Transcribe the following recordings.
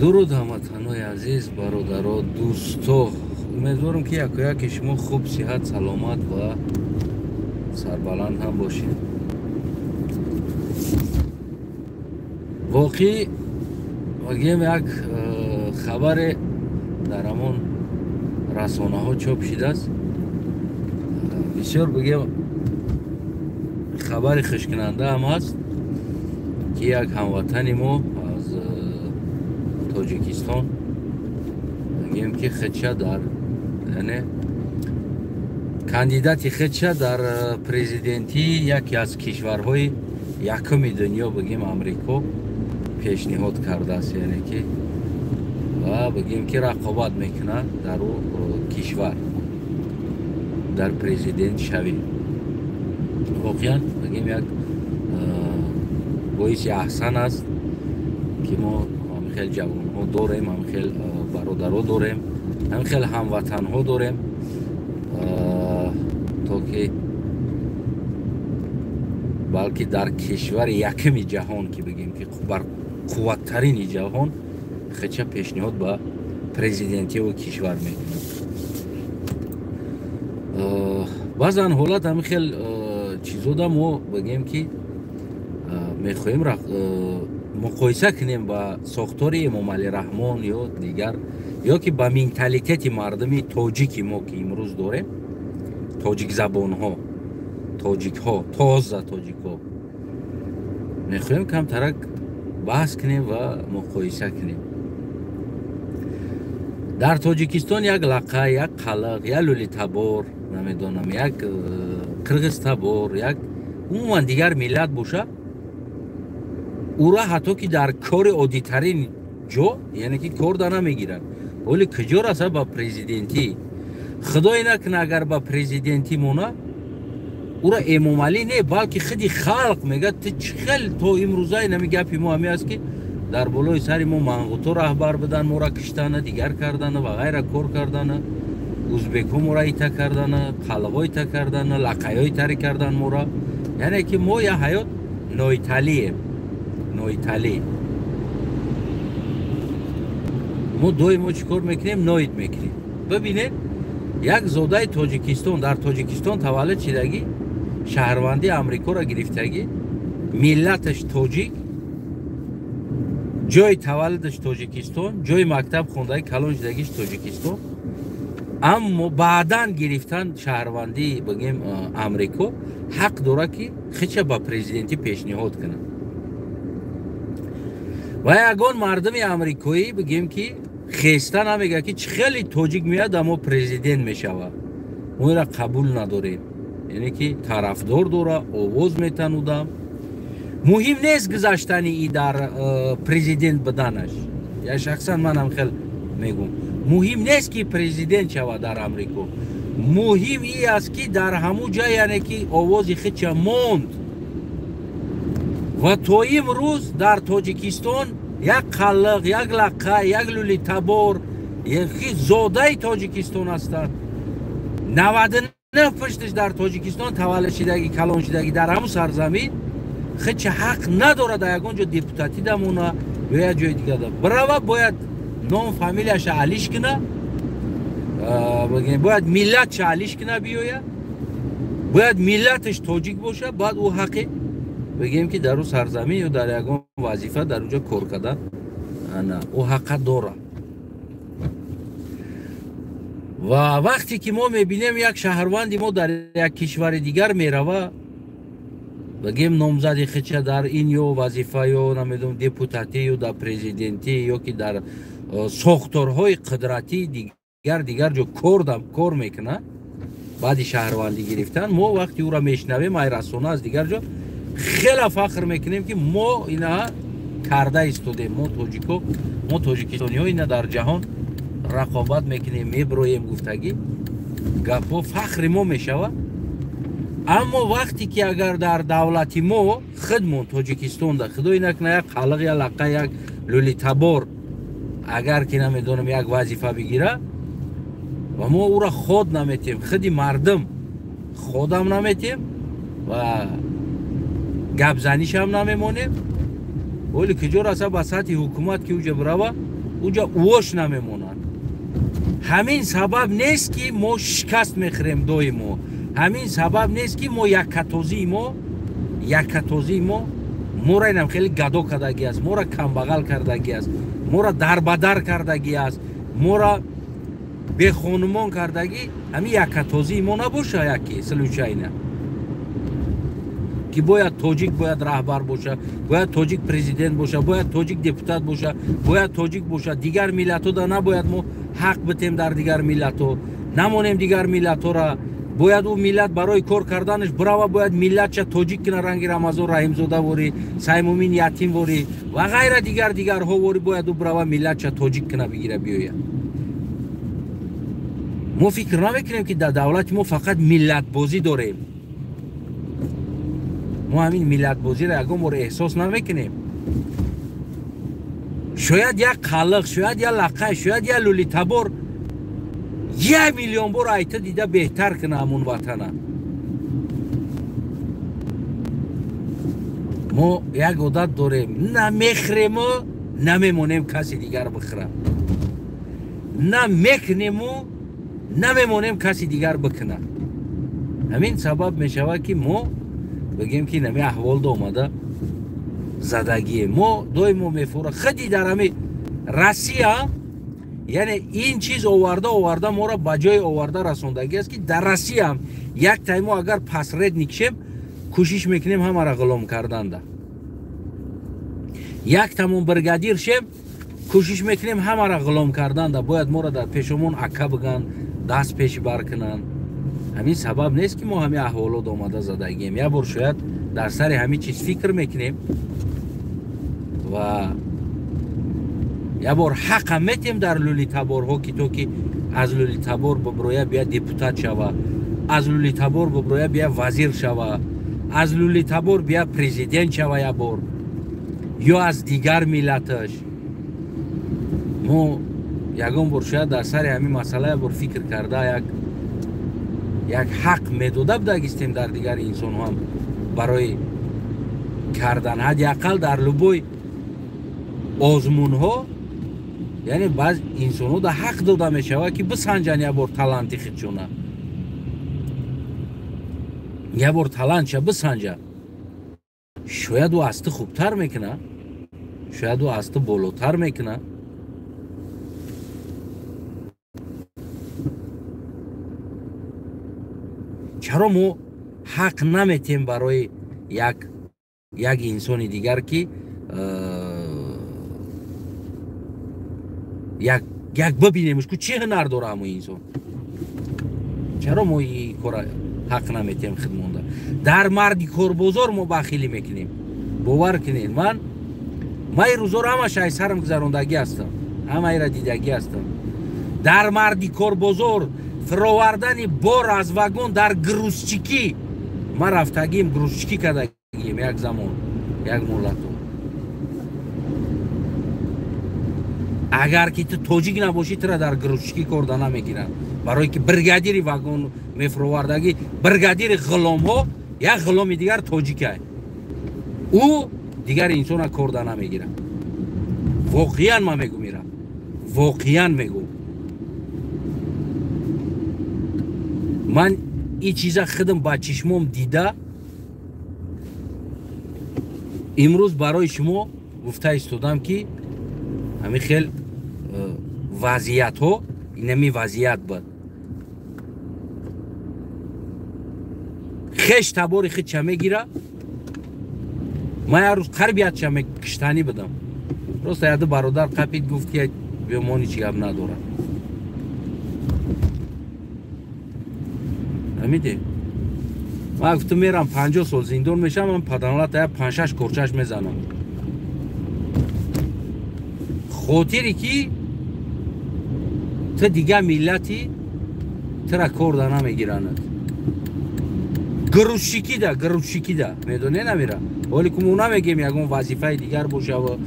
Дуруд, ҳамватанои азиз, бародаро, дӯсто. Умедворам, ки якояки шумо хуб, сиҳат, саломат ва сарбаланд ҳам бошед. Воқеъ бигем, як хабаре дар ҳамон расонаҳо чоп шудааст. Бисёр, бигем, хабари хушкунанда ҳам ҳаст, ки як ҳамватани мо аз Тоҷикистон, бигем, ки худша дар, яъне кандидати худша дар президентии яке аз кишварҳои якуми дунё, бигем, Амрико, пешниҳод кардааст, яъне ки ва, бигем, ки рақобат мекунад дар ӯ кишвар дар президент шавӣ. Воқеан, бигем, як боиси аҳсан аст, ки мо ҳамин хел ҷавонҳо дорем, ҳамин хел бародаро дорем, ҳамин хел ҳамватанҳо дорем, то ки балки дар кишвари якуми ҷаҳон, ки бигем, ки бар қувваттарини ҷаҳон, худша пешниҳод ба президентии кишвар мекунад. Баъзан ҳолат ҳамин хел чизода мо, бигем, ки мехоҳем муқоиса кунем ба сохтори Эмомалӣ Раҳмон ё дигар, ё ки ба менталитети мардуми тоҷики мо, ки имрӯз дорем, тоҷикзабонҳо, тоҷикҳо, тоза тоҷикҳо, мехоҳем камтарак баҳс кунем ва муқоиса кунем. Дар Тоҷикистон як лақа, як қалиқ, як лӯлитабор, намедонам, як қирғизтабор, як умуман дигар миллат боша, ӯра ҳатто ки дар кори оддитарин ҷо, яъне ки кор да намегиранд. Вале куҷо раса ба президентӣ? Худое накуна, агар ба президентӣ мона, ӯра Эмомалӣ не, балки худи халқ мегӯяд: «Ту чӣ хел?» То имрӯза инами гапи мо ҳаме аст, ки дар болои сари мо манғуто раҳбар буданд, мора киштана, дигар кардана ва ғайра кор кардана, узбекҳо мора ита кардана, қалғо ита кардана, лақайҳо итари кардан мора. Яъне ки мо я ҳаёт ноиталием, ноиталӣ. Мо доимо чӣ кор мекунем? Ноид мекунем. Бибинед, як зодаи Тоҷикистон, дар Тоҷикистон таваллуд шидагӣ, шаҳрвандии Амрикоро гирифтагӣ, миллаташ тоҷик, ҷои таваллудаш Тоҷикистон, ҷои мактаб хондаги, калон шидагиш Тоҷикистон, аммо баъдан гирифтан шаҳрвандии, бигем, Амрико, ҳақ дорад, ки худша ба президентӣ пешниҳод кунад. Ва ягон мардуми амрикоӣ, бигем, ки хеста намегӯяд, ки чӣ хеле тоҷик меяд, амо президент мешавад, мо инра қабул надорем. Яъне ки тарафдор дора, овоз метанудам. Муҳим нест гузаштани и дар президент буданаш. Я шахсан манам хел мегӯм: муҳим нест, ки президент шавад дар Амрико, муҳим и аст, ки дар ҳамун ҷай, яъне ки овози худша монд. Ва то имрӯз дар Тоҷикистон як қаллиқ, як лақа, як лӯлитабор, ки зодаи Тоҷикистон ҳастанд, 99 пушташ дар Тоҷикистон таваллуд шидагӣ, калон шидагӣ, дар ҳамун сарзамин, худша ҳақ надорад дар ягон ҷо депутатӣ дамона ё як ҷои дига бирава. Бояд ном фамилияша алиш куна, бояд миллатша алиш куна биёя, бояд миллаташ тоҷик боша. Баъд ӯ ҳаққи, бигем, ки дар ӯ сарзамин ё дар ягон вазифа дар уҷо кор кардан ӯ ҳаққа дорад. Ва вақте ки мо мебинем, як шаҳрванди мо дар як кишвари дигар мерава, бигем, номзади худша дар ин ё вазифа, ё намедонам, депутатӣ, ё дар президентӣ, ё ки дар сохторҳои қудратии дигар ҷо кор мекунад, баъди шаҳрвандӣ гирифтан, мо вақти ӯра мешунавем ай расона, аз дигар ҷо, хеле фахр мекунем, ки мо ина карда истодем, мо тоҷико, мо тоҷикистониҳо ина дар ҷаҳон рақобат мекунем, меброем гуфтагӣ гапҳо фахри мо мешавад. Аммо вақте ки агар дар давлати мо худмон Тоҷикистонда, худое накуна, як қалиқ, як лақа, як лӯлитабор агар ки, намедонам, як вазифа бигира, ва мо ӯра ход наметем, худи мардум ходам наметем ва гапзанишам намемонем. Оли куҷо раса, ба сатҳи ҳукумат ки уҷа бирава. уҷа уош намемонад. Ҳамин сабаб нест, ки мо шикаст мехӯрем доимо. Ҳамин сабаб нест, ки мо яккатозии мо моро инам хеле гадо кардагӣ аст, моро камбағал кардагӣ аст, моро дарбадар кардагӣ аст, моро бехонумон кардагӣ. Ҳамин яккатозии мо набоша яке случайно, ки бояд тоҷик бояд раҳбар боша, бояд тоҷик президент боша, бояд тоҷик депутат боша, бояд тоҷик боша. Дигар миллатҳо да набояд мо ҳақ битем, дар дигар миллатҳо намонем, дигар миллатҳора бояд ӯ миллат барои кор карданаш бирава, бояд миллатча тоҷик кина, ранги Рамазон Раҳимзода ворӣ, Саймумин Ятим ворӣ ва ғайра дигар дигарҳо ворӣ, бояд ӯ бирава миллатча тоҷик кина, бигира биёяд. Мо фикр намекунем, ки дар давлати мо фақат миллатбозӣ дорем. Мо ҳамин миллатбозиро ягон бор эҳсос намекунем. Шояд як қалиқ, шояд як лақай, шояд як лӯлитабор 1 миллион бор айта дида беҳтар кина ҳамун ватана. Мо як одат дорем, на мехӯрему намемонем каси дигар бихӯра, на мекунему намемонем каси дигар бикуна. Ҳамин сабаб мешавад, ки мо бигем, ки нами аҳволда омада задагие. Мо доимо мефура худи дар ҳами Россия, яъне ин чиз оварда оварда моро ба ҷои оварда расондагӣ аст, ки дар Россияам як таймо агар посредник шем, кӯшиш мекунем ҳамаро ғулом карданда. Як тамон бригадир шем, кӯшиш мекунем ҳамаро ғулом карданда. Бояд моро дар пешомон ака биган, даст пеш бар кунанд. Ҳамин сабаб нест, ки мо ҳамин аҳволот омада задагием. Як бор шояд дар сари ҳамин чиз фикр мекунем ва як бор ҳақам метем дар лӯлитаборҳо, ки то ки аз лӯлитабор биброя бия депутат шава, аз лӯлитабор биброя бия вазир шава, аз лӯлитабор бия президент шава як бор, ё аз дигар миллаташ. Мо ягон бор шояд дар сари ҳамин масъала як бор фикр карда як ҳақ медода будагистем дар дигар инсонҳо ҳам барои кардан, ҳадди ақал дар любой озмунҳо. Яъне баъз инсонҳо да ҳақ дода мешавад, ки бисанҷанд як бор таланти худшона, як бор талантша бисанҷа. Шояд ӯ аз ту хубтар мекуна, шояд ӯ аз ту болотар мекуна. Чаро мо ҳақ наметем барои як инсони дигар, ки як бибинемш, ку чӣ ҳунар дора ҳамон инсон? Чаро мо ин кора ҳақ наметем худмонда? Дар марди корбозор мо бахилӣ мекунем. Бовар кунед, ман ин рӯзоро ҳамааш ай сарам гузарондагӣ ҳастам, ҳамаира дидагӣ ҳастам. Дар марди корбозор фировардани бор аз вагон дар грузчикӣ, ман рафтагием, грузчикӣ кардагием як замон, як муллато. Агар ки ту тоҷик набошӣ, тура дар грузчикӣ корда намегиранд, барое ки бригадири вагон мефировардагӣ, бригадири ғуломҳо як ғуломи дигар тоҷикай, ӯ дигар инсона корда намегирад. Воқеан ман мегӯм, ира воқеан мегӯм. Ман ин чиза худам ба чишмом дида имрӯз барои шумо гуфта истодам, ки ҳамин хел вазъиятҳо, инами вазъият буд. Хеш табори худша мегира. Ман як рӯз қариб ятша киштанӣ будам, просто яду бародар қапид, гуфт, ки биёмони чӣ гап надорад. Фаҳмидӣ? Ман гуфтам, мерам 50 сол зиндон мешавам, ман паданалата як 5-6 корчаш мезанам, хотире ки ту дигар миллати тура корда намегиранад. Грузчикида, грузчикида медонӣ намира. Ҳоле ки мо намегем ягон вазифаи дигар бошава,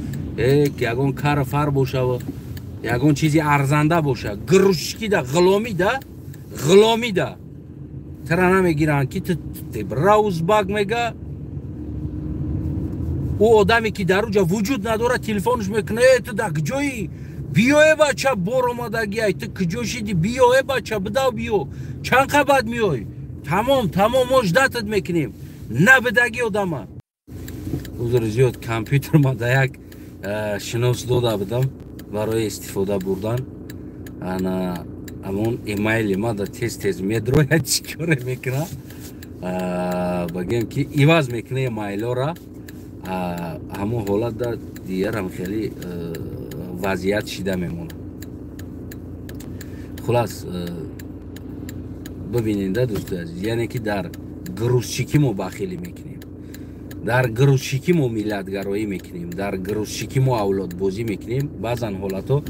ягон кар фар бошава, ягон чизи арзанда боша. Грузчикида, ғуломида, ғуломида тура намегиранд, ки ту бра узбак мега. Ӯ одаме ки дар уҷа вуҷуд надорад, телефонш мекуна: «Э, ту дар куҷоӣ? Биёе, бача, бор омадагиай, ту куҷо шиди? Биёе, бача, бидав, биё. Чанд қабат меёй? Тамом, тамом, мо ждатат мекунем. Набидаги одама. Узр зиёд, компютер ма да як шинос дода будам барои истифода бурдан. Ана ҳамон эмайли ма да тез тез медрояд, чӣ коре мекуна? Багем ки иваз мекуна эмайлора. Ҳамон ҳолат да дигарам хеле вазъият шида мемонад. Хулас, бибиненда, дӯстои азиз, яъне ки дар грузчикӣ мо бахилӣ мекунем, дар грузчикӣ мо миллатгароӣ мекунем, дар грузчикӣ мо авлодбозӣ мекунем. Баъзан ҳолатҳо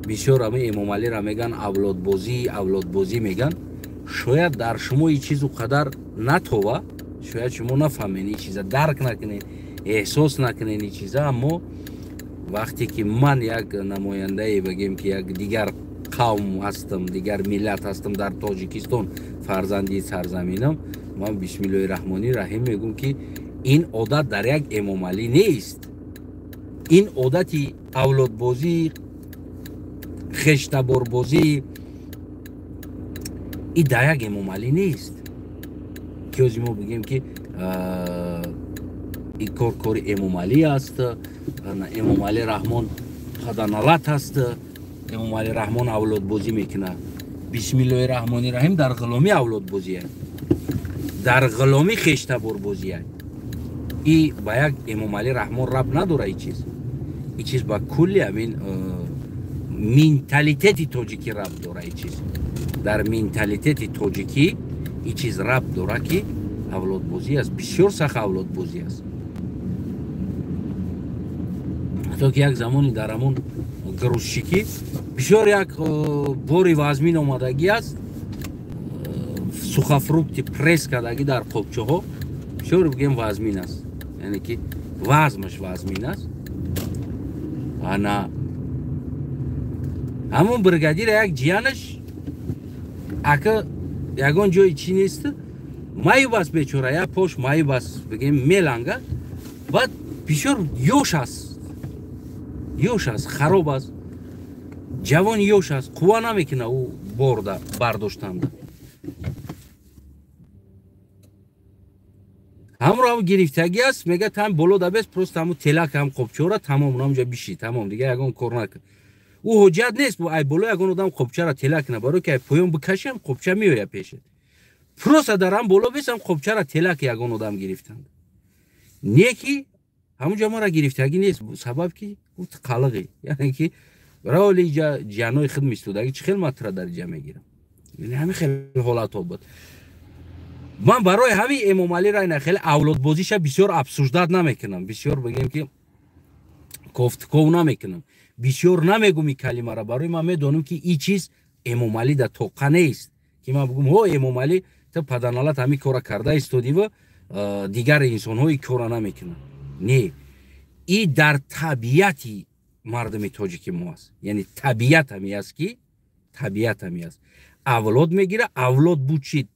бисёр ами Эмомалиро меган авлодбозӣ, авлодбозӣ меган. Шояд дар шумо ин чизу қадар натова, шояд шумо нафаҳмед ин чиза, дарк накунед, эҳсос накунед ин чиза. Аммо вақте ки ман як намояндае, бигем ки як дигар қавм ҳастам, дигар миллат ҳастам дар Тоҷикистон, фарзанди сарзаминам, ман бисмиллоҳи раҳмони раҳим мегӯм, ки ин одат дар як Эмомалӣ нест. Ин одати авлодбозӣ, хештаборбозӣ и дар як Эмомалӣ нест, ки ози мо бигем, ки ин кор кори Эмомалӣ аст, Эмомалӣ Раҳмон паданалат аст, Эмомалӣ Раҳмон авлодбозӣ мекунад. Бисмиллоҳи раҳмони раҳим, дар ғуломӣ авлодбозия, дар ғуломӣ хештаборбозия. И ба як Эмомалӣ Раҳмон рабт надора ин чиз. Ин чиз ба кулли ҳамин менталитети тоҷикӣ рабт дора. Ин чиз дар менталитети тоҷикӣ ин чиз рабт дора, ки авлодбозӣ аст, бисёр сахт авлодбозӣ аст. Ҳатто ки як замони дар ҳамон грузчикӣ бисёр як бори вазмин омадагӣ аст, сухофрукти пресс кардагӣ дар қобчаҳо, бисёр, бигем, вазмин аст, яъне ки вазмаш вазмин аст. Ана ҳамон бригадира як ҷиянаш ака ягон ҷои чӣ нест, маъюб аст бечора, як пош маъюб аст, бигем, меланга. Баъд бисёр ёш аст, ёш аст, хароб аст, ҷавони ёш аст, қувва намекуна ӯ борда бардоштанда. Ҳамро ҳам гирифтагӣ аст, мега там боло дабес, просто ҳаму телак, ҳам қобчора, тамом, ҳамҷа биши, тамом, дига ягон кор накун. Ӯ ҳоҷат нест ай боло ягон одам қобчара тела куна, барои ки ай поён бикашам, қобча меояд пешет. Просто дар ҳам боло бесам, қобчара телак ягон одам гирифтанд. Не ки ҳамунҷа мара гирифтагӣ нест, сабаб ки гуфт қалиғӣ, яъне ки роли иҷа ҷанои худ мистодаги, чӣ хел ман тура дар иҷа мегирам? Яъне ҳамин хел ҳолатҳо буд. Ман барои ҳамин Эмомалиро ина хеле авлодбозиша бисёр обсуждать намекунам, бисёр, бигем ки, кофтуков намекунам, бисёр намегум ин калимаро. Барои ман медонам, ки ин чиз Эмомалӣ да тоқа нест, ки ман бигум: ҳо, Эмомалӣ, ту паданалат ҳамин кора карда истодива, дигар инсонҳо ин кора намекунанд. Не, и дар табиати мардуми тоҷики мо аст, яъне табиат ҳами аст, ки табиат ҳами аст. Авлод мегира, авлод бучид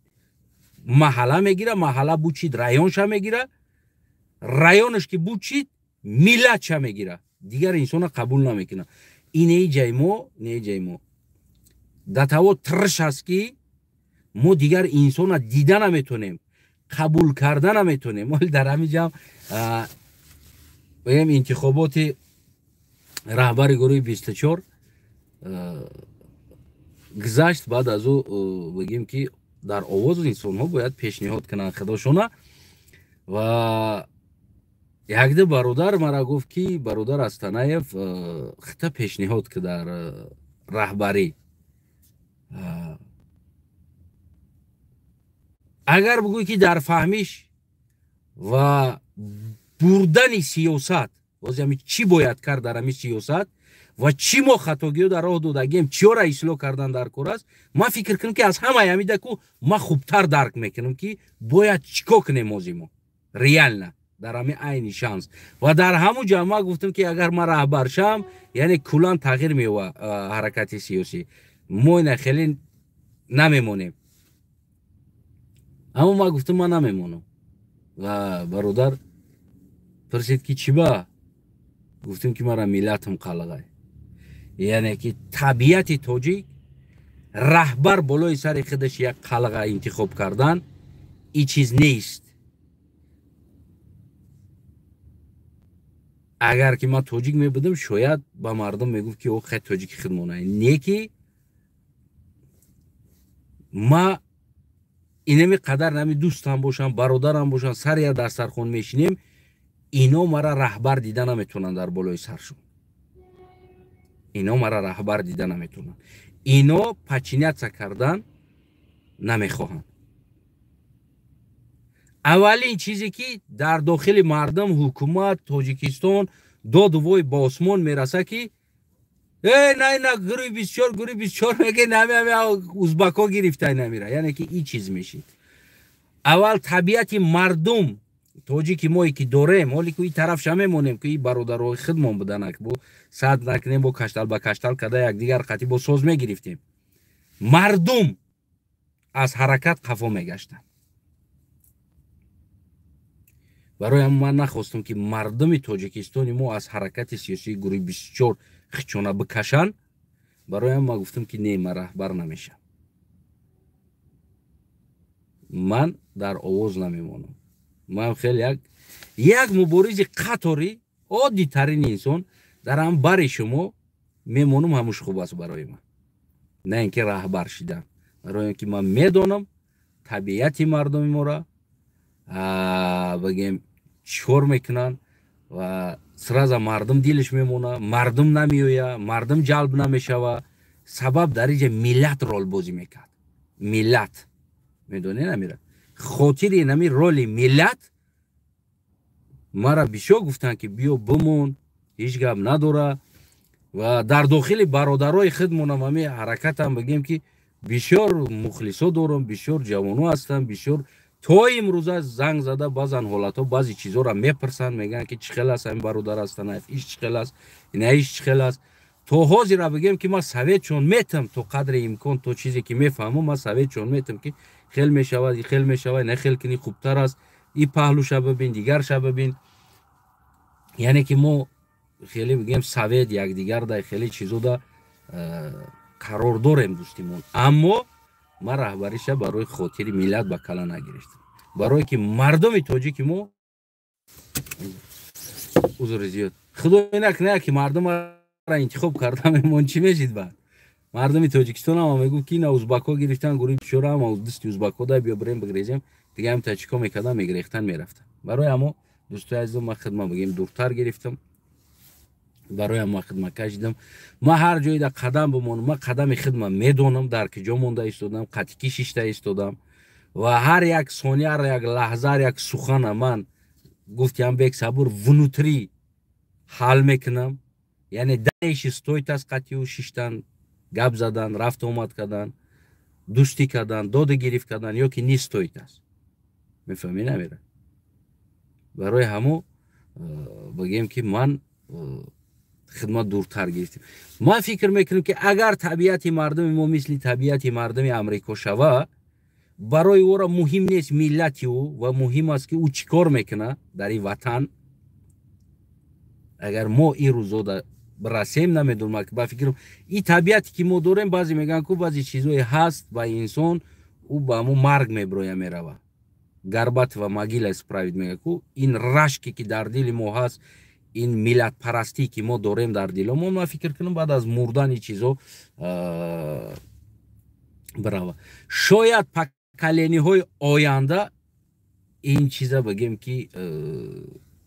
маҳалла мегира, маҳалла бучид районша мегира, районаш ки бучид миллатша мегира, дигар инсона қабул намекунад. Ин ҷай мо, не ҷай мо датаво трш аст, ки мо дигар инсона дида наметонем, қабул карда наметонем. Оли дар ҳамин ҷам бигем интихоботи раҳбари гурӯҳи 24 гузашт. Баъд аз ӯ, бигем ки, дар овоз инсонҳо бояд пешниҳод кунанд худошона. Ва якду бародар мара гуфт, ки бародар Астанаев, хита пешниҳод ки дар раҳбарӣ. Агар бигӯй, ки дар фаҳмиш ва бурдани сиёсат, боз ами чӣ бояд кард дар ҳамин сиёсат ва чӣ мо хатогиҳо дар роҳ додагием, чиёра ислоҳ кардан дар кор аст, ман фикр кунам, ки аз ҳамаи ҳамидаку ман хубтар дарк мекунам, ки бояд чӣ кор кунем ози мо реально дар ҳамин айни шанс. Ва дар ҳамун ҷо ман гуфтам, ки агар ман раҳбар шавам, яъне куллан тағйир меёва ҳаракати сиёсӣ, мо ина хеле намемонем. Аммо ман гуфтам, ман намемонам. Ва бародар пурсид, ки чӣ ба? Гуфтем, ки мара миллатам қалағай. Яъне ки табиати тоҷик раҳбар болои сари худаш як қалға интихоб кардан ин чиз нест. Агар ки ман тоҷик мебудам, шояд ба мардум мегуфт ки о хай тоҷики худмона. Не ки ма инами қадар нами дӯстам бошам, бародарам бошам, сари як дастархон мешинем, ино мара раҳбар дида наметавонанд дар болои саршон. Ино мара раҳбар дида наметавонанд. Ино подчиняться кардан намехоҳанд. Аввалин чизе ки дар дохили мардум, ҳукумат, Тоҷикистон доду вой ба осмон мераса ки э на на гурӯҳи 24, гурӯҳи 24 меге нами ами узбако гирифта намира. Яъне ки ин чиз мешид. Аввал табиати мардум тоҷики мое ки дорем, ҳоле ки ин тарафша мемонем ки ин бародарои худмон буданак, бо сад накунем, бо каштал ба каштал када якдигар қатӣ бо соз мегирифтем. Мардум аз ҳаракат қафо мегаштанд. Барои ҳам ман нахостам ки мардуми Тоҷикистони мо аз ҳаракати сиёсии гурӯҳи 24 хичона бикашанд. Барои ҳам ман гуфтам ки не, ман раҳбар намешам. Ман дар овоз намемонам. Ман хеле як муборизи қатори оддитарин инсон дар ҳам бари шумо мемонам, ҳамуш хуб аст барои ман. На ин ки раҳбар шидан. Барои ин ки ман медонам табиати мардуми моро, бигем чикор мекунанд ва сразу мардум дилаш мемона, мардум намеоя, мардум ҷалб намешава. Сабаб дар инҷа миллат ролбозӣ мекард. Миллат медонед намира. Хотири нами роли миллат мара бисёр гуфтанд ки биё бимон, ҳеҷ гап надора. Ва дар дохили бародарои худмонам ҳами ҳаракатам бигем ки бисёр мухлисо дорам, бисёр ҷавоно ҳастам, бисёр то имрӯза занг зада баъзан ҳолатҳо баъзе чизҳоро мепурсанд, мегӯянд ки чӣ хел аст ҳамин бародар ҳастан, иш чӣ хел аст, ина иш чӣ хел аст. То ҳозира бигем ки ман советчон метам то қадри имкон, то чизе ки мефаҳмам, ман советчон метам ки хел мешавад, и хел мешавад, на хел кунӣ хубтар аст, и паҳлуша бибин, дигарша бибин. Яъне ки мо хеле бигем совет якдигар да хеле чизода қарор дорем дӯстимон. Аммо ман раҳбариша барои хотири миллат ба кала нагирифтам. Барое ки мардуми тоҷики мо узри зиёд худо накунад ки мардумро интихоб карда мемон, чӣ мешид баъд? Мардуми Тоҷикистон ҳама мегуфт ки ина узбакҳо гирифтан гурӯҳи бисёр, ҳама дасти узбакҳо да биё бирем бигрезем, дига ҳам тачико мекардан, мегирехтан, мерафтан. Барои ҳамо дӯстои азизам ман хидмат бигем дуртар гирифтам. Барои ҳама хидмат кашидам. Ман ҳар ҷойда қадам бимонам, ман қадами хидмат медонам, дар куҷо монда истодам, қатъи шишта истодам ва ҳар як сония, ҳар як лаҳза, ҳар як сухана ман гуфтиам бек сабур внутри ҳал мекунам. Яъне дайши стоит аст қатъиу шиштан, гап задан, рафту омад кардан, дӯстӣ кардан, доду гирифт кардан ё ки не стоит аст. Мефаҳмӣ намера? Барои ҳамо бигем ки ман хидмат дуртар гирифтем. Ман фикр мекунам ки агар табиати мардуми мо мисли табиати мардуми Амрико шава, барои ӯро муҳим нест миллати ӯ ва муҳим аст ки ӯ чӣ кор мекунад дар ин ватан. Агар мо ин рӯзода расем, намедонам, ба фикрам ин табиате ки мо дорем, баъзе мегӯянд ку баъзе чизое ҳаст ба инсон, ӯ ба ҳамун марг меброя мерава. Горбатова могила исправит мегӯяд ку ин рашке ки дар дили мо ҳаст, ин миллатпарастӣ ки мо дорем дар диломон, ман фикр кунам баъд аз мурдани чизо бирава. Шояд поколениҳои оянда ин чиза бигем ки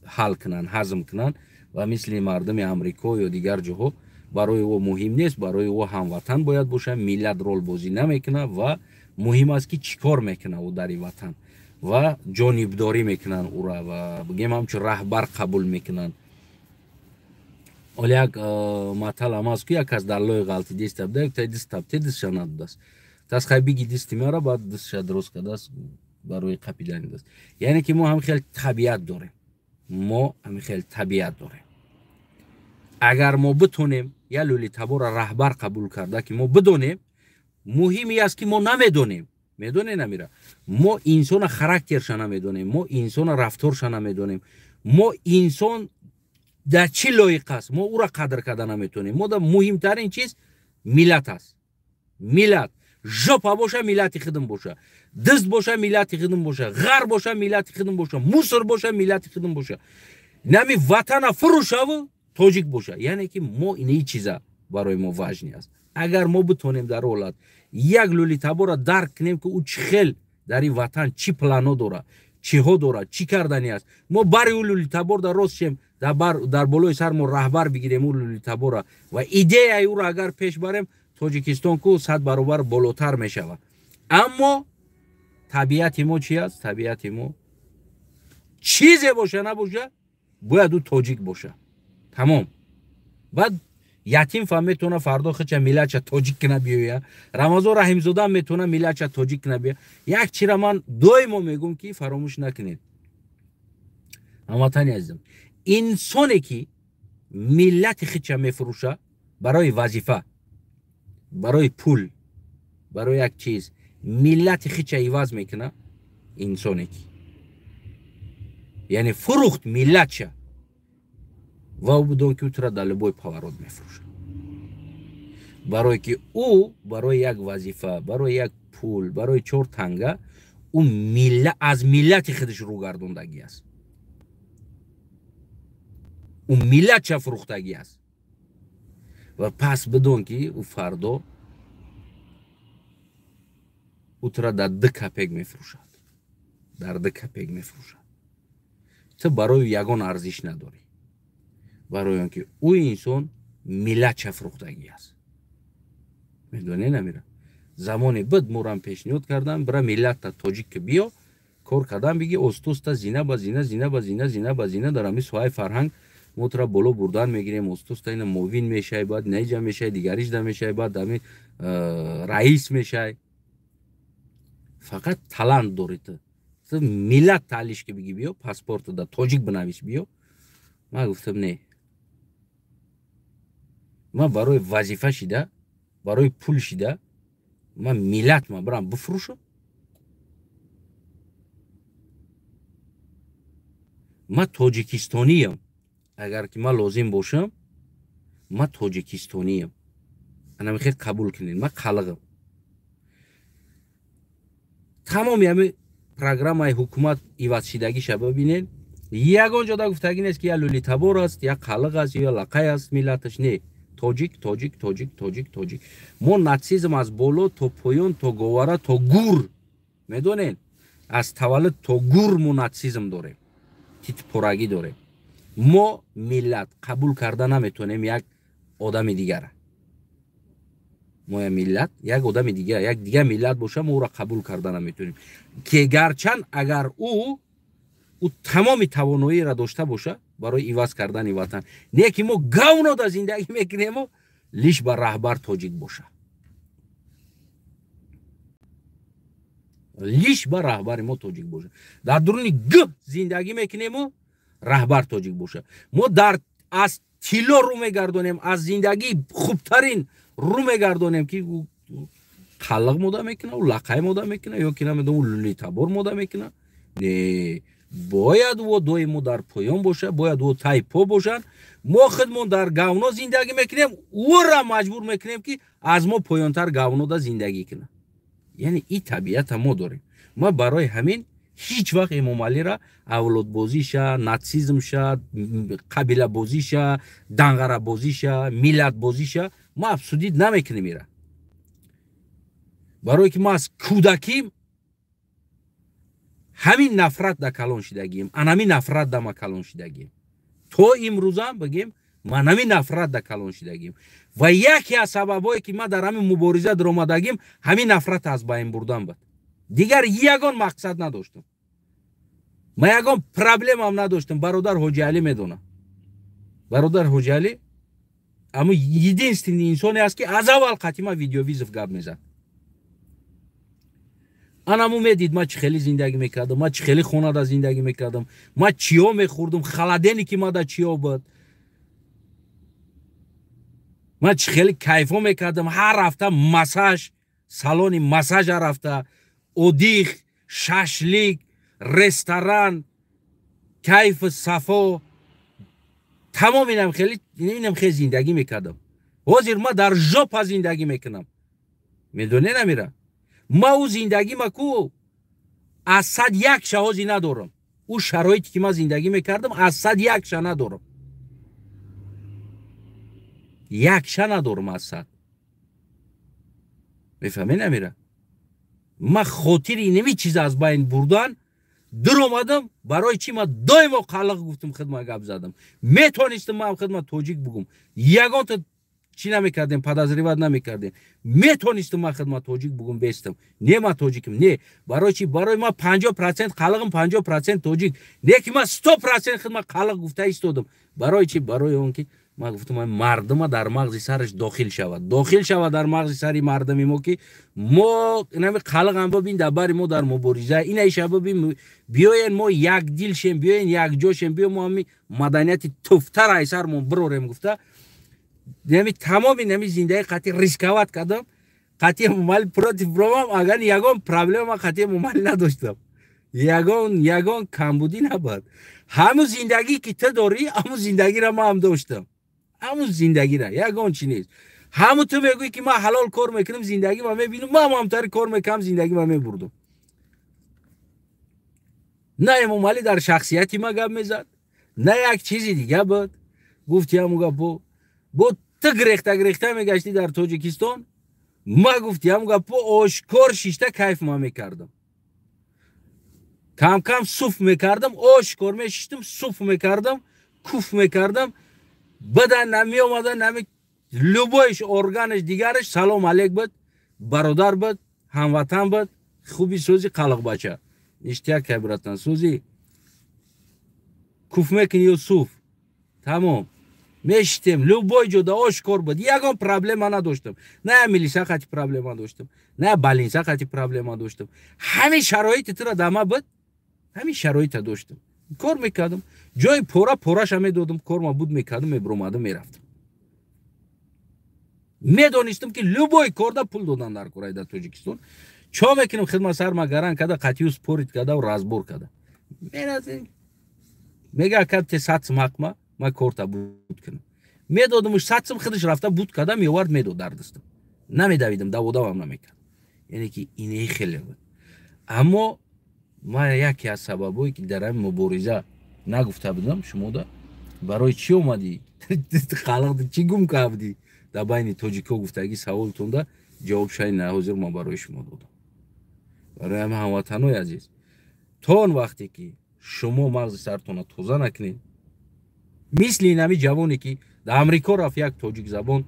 ҳал кунанд, ҳазм кунанд ва мисли мардуми Амрико ё дигар ҷоҳо барои ӯ муҳим нест, барои ӯ ҳамватан бояд бошад, миллат ролбозӣ намекунад ва муҳим аст ки чӣ кор мекунад ӯ дар ин ватан ва ҷонибдорӣ мекунанд ӯра ва бигем ҳамчун раҳбар қабул мекунанд. Оли як матал ҳам аст ки як кас дар лои ғалти диста буда, як тай дист табте дистша надодааст. Тас хай биги дисти мера, баъд дистша дуруст кардааст барои қапидани даст. Яъне ки мо ҳам хел табиат дорем. Мо ҳам хел табиат дорем. Агар мо битонем як лӯли табора раҳбар қабул карда ки мо бидонем, муҳим ин аст ки мо намедонем. Медонед намира? Мо инсона характерша намедонем, мо инсона рафторша намедонем. Мо инсон Дар чӣ лоиқ аст, мо ӯра қадр карда наметонем. Мо да муҳимтарин чиз миллат аст. Миллат жопа боша, миллати хидм боша, дизд боша, миллати хидм боша, ғар боша, миллати хидм боша, мусор боша, миллати хидм боша, нами ватана фурӯшаву тоҷик боша. Яъне ки мо ини чиза барои мо важни аст. Агар мо битонем дар ҳолат як лӯлитабора дарк кунем, ки ӯ чӣ хел дар ин ватан чӣ плано дора, чиҳо дора, чӣ кардани аст, мо бари ӯ лӯлитабор дар рост шем, дар болои сар мо раҳбар бигирем ӯ лӯлитабора ва идеяи ӯро агар пеш барем, Тоҷикистон ку 100 баробар болотар мешавад. Аммо табиати мо чи аст? Табиати мо чизе боша набоша, бояд ӯ тоҷик боша. Тамом. Баъд ятим фам метавона фардо хича миллатча тоҷик кина биёя, Рамазон Раҳимзода метавона миллатча тоҷик кина биёя. Як чира ман доимо мегӯм, ки фаромӯш накунед, ҳамватани азизам, инсоне ки миллати хича мефурӯша барои вазифа, барои пул, барои як чиз, миллати хича иваз мекуна, инсоне ки яъне фурӯхт миллатча, ва ӯ бидон, ки ӯ тура дар любой поворот мефурӯшад, барое ки ӯ барои як вазифа, барои як пул, барои чор танга ӯ аз миллати худаш рӯгардондагӣ аст, ӯ миллатча фурӯхтагӣ аст. Ва пас бидон, ки ӯ фардо ӯ тура дар 2 копек мефурӯшад, дар 2 копек мефурӯшад. Ту барои ягон арзиш надорӣ, барои он ки ӯ инсон миллатча фурӯхтагӣ аст. Медонӣ намира замоне буд, морам пешниҳод кардам, бира миллатта тоҷик ки биё кор кардан биги, остоста зина ба зина, зина ба зина, зина ба зина дар ҳамин соҳаи фарҳанг мо тура боло бурдан мегирем, остоста ина мовин мешай, баъд наиҷа мешай, дигарижда мешай, баъд ҳамин раис мешай. Фақат талант дорӣ ту, ту миллат таълиш ки биги биё, паспорт да тоҷик бинавис биё. Ман гуфтам не, ман барои вазифа шида, барои пул шида ман миллат ма бирам бифурӯшам? Ман тоҷикистониям, агар ки ман лозим бошам, ман тоҷикистониям, ана мехел қабул кунед, ман қалиғам. Тамоми ҳами программаи ҳукумат ивазшидагиша бибинед, ягон ҷода гуфтагӣ нест, ки я лӯлитабор аст, я қалиғ аст, ё лақай аст миллаташ. Не, тоҷик, тоҷик, тоҷик, тоҷик, тоҷик. Мо натсизм аз боло то поён, то говара, то гур, медонед, аз таваллуд то гур мо натсизм дорем, титпорагӣ дорем. Мо миллат қабул карда наметонем як одами дигара. Мо я миллат як одами дигар, як дигар миллат боша, мо ӯро қабул карда наметонем, ки гарчанд агар ӯ тамоми тавоноиро дошта боша барои иваз кардани ватан, не ки мо говно дар зиндагӣ мекунему, лиш ба раҳбар тоҷик боша, лиш ба раҳбари мо тоҷик боша. Дар дуруни г зиндагӣ мекунему, раҳбар тоҷик боша. Мо дар аз тилло рӯ мегардонем, аз зиндагии хубтарин рӯ мегардонем, ки қалиқ мода мекуна, ӯ лақай мода мекуна, ё ки намедонам ӯ лӯлитабор мода мекуна. Не, бояд ӯ доимо дар поён боша, бояд ӯ тай по бошанд. Мо худмон дар говно зиндагӣ мекунем, ӯра маҷбур мекунем, ки аз мо поёнтар говнода зиндагӣ кунад. Яъне ин табиата мо дорем. Ма барои ҳамин ҳеҷ вақт Эмомалира авлодбозиша, натсизмша, қабилабозиша, данғарабозиша, миллатбозиша ма абсудид намекунем ира. Барое ки ма аз кӯдаким ҳамин нафрат да калон шидагием, анами нафрат да ма калон шидагием. То имрӯзам бигем, ман ҳамин нафрат да калон шидагием. Ва яке аз сабабҳое ки ман дар ҳамин мубориза даромадагим, ҳамин нафрат аз байн бурдан буд. Дигар ягон мақсад надоштам, ман ягон проблемам надоштам. Бародар Ҳоҷиалӣ медонам, бародар Ҳоҷиалӣ аммо единственный инсоне аст, ки аз аввал қатима видеовизов гап мезад. Анаму медид ман чӣ хеле зиндагӣ мекардам, ман чӣ хеле хонада зиндагӣ мекардам, ман чиё мехӯрдум, холодильники мада чиё буд, ман чӣ хеле кайфо мекардам. Ҳар ҳафта массаж, салони массажа рафта, одих, шашлик, ресторан, кайфу сафо, Тамом, инам хеле, инам хеле зиндагӣ мекардам. Ҳозир ма дар жопа зиндагӣ мекунам. Медонӣ намира? Ма ӯ зиндагӣ ма ку аз 101 ша ҳозир надорам. Ӯ шароите ки ман зиндагӣ мекардам, аз 101 ша надорам. 1 ша надорам аз 100. Мефаҳмӣ намира? Ма хотири инами чиз аз байн бурдан дуромадам. Барои чӣ ма доимо қалиқ гуфтам, хидма гап задам? Метонистам ман хидма тоҷик бугум, ягонта чӣ намекардем, подозревать намекардем. Метонистам ман хидма тоҷик бугум, бестам. Не, ман тоҷикам не. Барои чӣ? Барои ман 50% қалиқам, 50% тоҷик. Не ки ман 100% хидма қалиқ гуфта истодам. Барои чӣ? Барои он ки ман гуфтам, мардума дар мағзи сараш дохил шавад, дохил шавад дар мағзи сари мардуми мо, ки мо инами қалиқам бибин, дар бари мо дар мубориза инаиша бибин. Биёен, мо якдил шем, биёен, якҷо шем, биё, мо ҳами маданияти туфтара ай сармон бирорем гуфта, нами тамоми нами зиндаги қатъи рисковать кардам, қатъи Эмомалӣ против бромам. Агар ягон проблема қатъи Эмомалӣ надоштам, ягон камбудӣ набуд. Ҳамун зиндагӣ ки ту дорӣ, ҳамун зиндагиро ман ҳам доштам, ҳамун зиндагира, ягон чи нест. Ҳамун ту мегӯӣ ки ман ҳалол кор мекунам, зиндагӣ ма мебинам, ман ҳамтари кор мекунам, зиндагӣ ма мебурдам. На Эмомалӣ дар шахсияти ма гап мезад, на як чизи дига буд. Гуфти ҳамун гапо бо ту гирехта гирехта мегаштӣ дар Тоҷикистон. Ма, гуфти ҳамун гапо, ошкор шишта кайф ма мекардам, кам кам суф мекардам, ошкор мешиштам, суф мекардам, куф мекардам. Бада намеомада, нами любой ш, органаш, дигараш салом алейк буд, бародар буд, ҳамватан буд. Хуби, сӯзи, қалиқбача, ништяк кай, братан, сӯзи, куф мекунӣ ё суф, тамом, мешитем любой ҷода, ошкор буд, ягон проблема надоштам. На милиса қати проблема доштам, на балинса қати проблема доштам. Ҳамин шароити тура дама буд, ҳамин шароита доштам, кор мекардам, ҷои пора пораша медодам, корма буд мекардам, мебуромадам, мерафтам. Медонистам, ки любой корда пул додан дар кораи дар Тоҷикистон. Чо мекунем? Хидмат сарма гаран када, қатию спорить када, разбор када мега, каб те 100 сум ҳақма, ма корта буд кунам. Медодамуш 100 сум, худаш рафта буд када меовард, медод дар дастам. Намедавидам, даводавам намекард. Яъне ки ине хеле буд. Аммо ман яке аз сабабҳое ки дар ҳамин мубориза нагуфта будам шумода, барои чӣ омадӣ, халқ чӣ гум кардӣ дар байни тоҷикҳо гуфтагӣ саволтонда ҷавоб шай на ҳозир ман барои шумо додам. Барои ҳама ҳамватанои азиз, то он вақте ки шумо мағзи сартона тоза накунед, мисли инами ҷавоне ки дар Амрико рафт, як тоҷикзабон,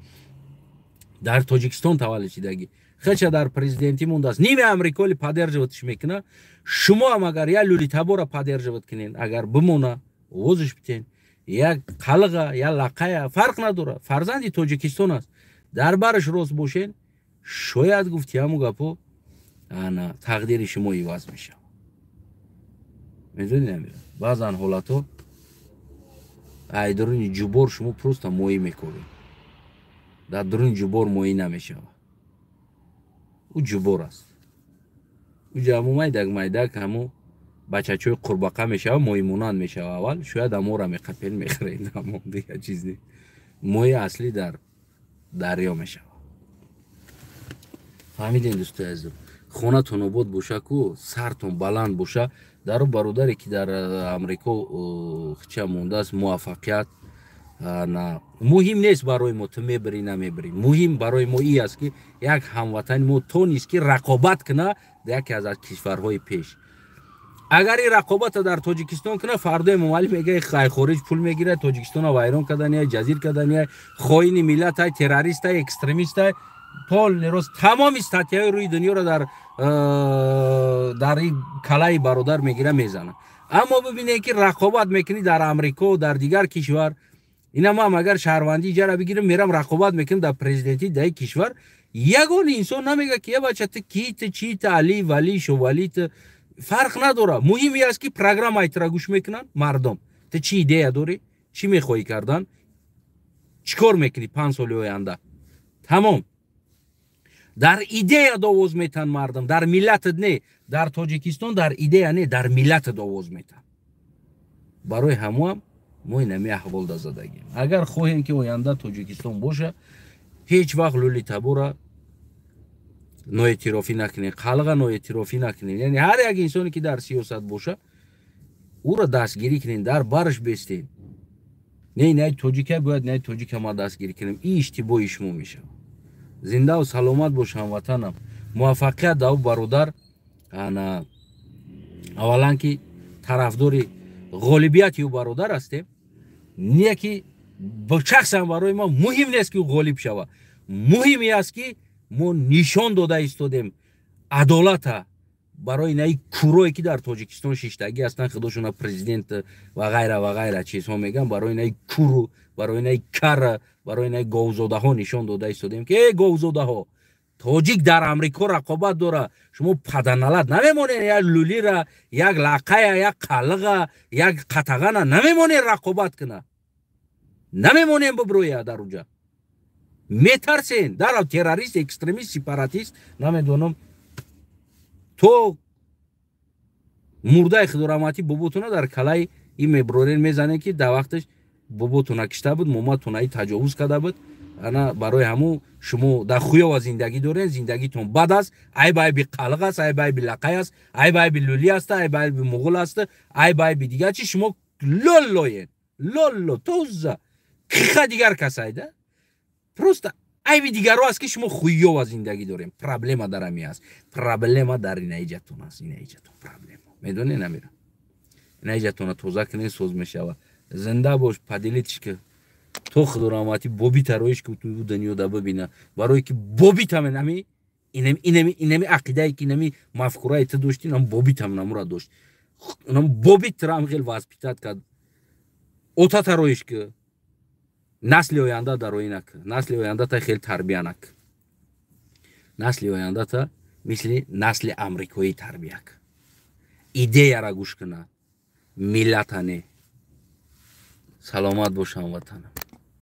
дар Тоҷикистон таваллуд шидагӣ, хеча дар президентӣ мондааст, ними амриколи поддерживать ш мекуна. Шумо ҳам агар як люлитабора поддерживать кунед, агар бимона, овозиш битен, як қалға, як лақая, фарқ надорад, фарзанди Тоҷикистон аст, дар бараш рост бошен, шояд, гуфти ҳаму гапо, ана тақдири шумо иваз мешавад. Медонед, амира, баъзан ҳолатҳо ай дуруни ҷубор шумо просто моҳӣ мекоред. Дар дуруни ҷубор моҳӣ намешавад, ӯ ҷубор аст. Уҷа ҳаму майдак майдак, ҳаму бачачои қурбақа мешава, моҳимонанд мешава. Аввал шояд амора меқапен, мехӯред, аммо дигар чиз не. Моҳи аслӣ дар дарё мешава. Фаҳмидем, дӯстои азизм? Хонатон обод боша ку, сартон баланд боша. Дару бародаре ки дар Амрико хича мондааст, муваффақият. Муҳим нест барои мо ту мебирӣ, намебирӣ. Муҳим барои мо и аст, ки як ҳамватани мо тонист, ки рақобат куна дар яке аз кишварҳои пеш. Агар ин рақобата дар Тоҷикистон куна, фардо Эмомалӣ мега, хай, хориҷ пул мегирад, Тоҷикистона вайрон кардания, ҷазир кардания, хоини миллатай, террористай, экстремистай, полный рост, тамоми статья ҳои рӯи дунёро дар калаи бародар мегира, мезана. Аммо бибинед, ки рақобат мекунӣ дар Амрико, дар дигар кишвар. Ина ман агар шаҳрвандии ҷара бигирам, мерам, рақобат мекунам дар президентӣ дар кишвар, ягон инсон намега, ки я бача, ту ки, ту чи, ту али вали шовали, ту фарқ надорад. Муҳим и аст, ки программаи тура гӯш мекунанд мардум. Ту чӣ идея дорӣ, чӣ мехоҳӣ кардан, чӣ кор мекунӣ 5 соли оянда, тамом. Дар идея овоз метан мардум, дар миллатат не. Дар Тоҷикистон дар идея не, дар миллатат овоз метан. Барои ҳамоам Мо инами аҳвол да задагем. Агар хоҳем, ки оянда Тоҷикистон боша, ҳеҷ вақт лӯлитабора ноэътирофӣ накунем, қалға ноэътирофӣ накунем. Яъне ҳар як инсоне, ки дар сиёсат боша, ӯро дастгирӣ кунем, дар бараш бестем. Не, най тоҷика бояд, най тоҷика ма дастгирӣ кунем, ин иштибоҳи шумо мешавад. Зиндаву саломат бош, ҳамватанам. Муваффақият да ӯ бародар. Ана, аввалан, ки тарафдори ғолибияти ӯ бародар ҳастем, не ки шахсан барои мо муҳим нест, ки ӯ ғолиб шава. Муҳиме аст, ки мо нишон дода истодем адолата барои наи курое, ки дар Тоҷикистон шиштагӣ ҳастанд, худошона президент ва ғайра ва ғайра чизҳо мегӯянд. Барои наи куру, барои наи кара, барои наи говзодаҳо нишон дода истодем, ки э говзодаҳо, тоҷик дар Амрико рақобат дора, шумо паданалат намемонед, як лулира, як лақая, як қалиға, як қатағана намемонед рақобат куна, намемонем биброя дар уҷа, метарсен. Дарав террорист, экстремист, сепаратист, намедонам, то мурдаи худораҳматӣ боботуна дар калаи ин меброрен, мезанем, ки дар вақташ боботуна кишта буд, моматунаи таҷовуз карда буд. Ана барои ҳамун шумо дар хуёва зиндагӣ дорен, зиндагитон бад аст. Айб айби қалиқ аст, айб айби лақай аст, айб айби лӯлӣ аст, айб айби муғул аст, айб айби дигар чи. Шумо лоллоен, лолло тоза киха дигар касайда, просто айби дигаро аст, ки шумо хуёва зиндагӣ дорем. Проблема дар ами аст, проблема дар инаиҷатон аст, инаиҷатон проблема. Медонед, намира инаиҷатона тоза кунед, соз мешава. Зинда бош, поделитесь, ки то худораҳматӣ бобита роиш ки ту дунёда бибина, барое ки бобитам нами инами ақидае, ки инами мафкурае ту дошти, нам бобитам намура дошт, нам бобит трам хел воспитать кард. Отата роиш ки насли оянда дароӣ нак, насли ояндата хел тарбия нак, насли ояндата мисли насли амрикоӣ тарбия к, идеяра гӯш кунад, миллата не. Саломат бош, ҳамватанам.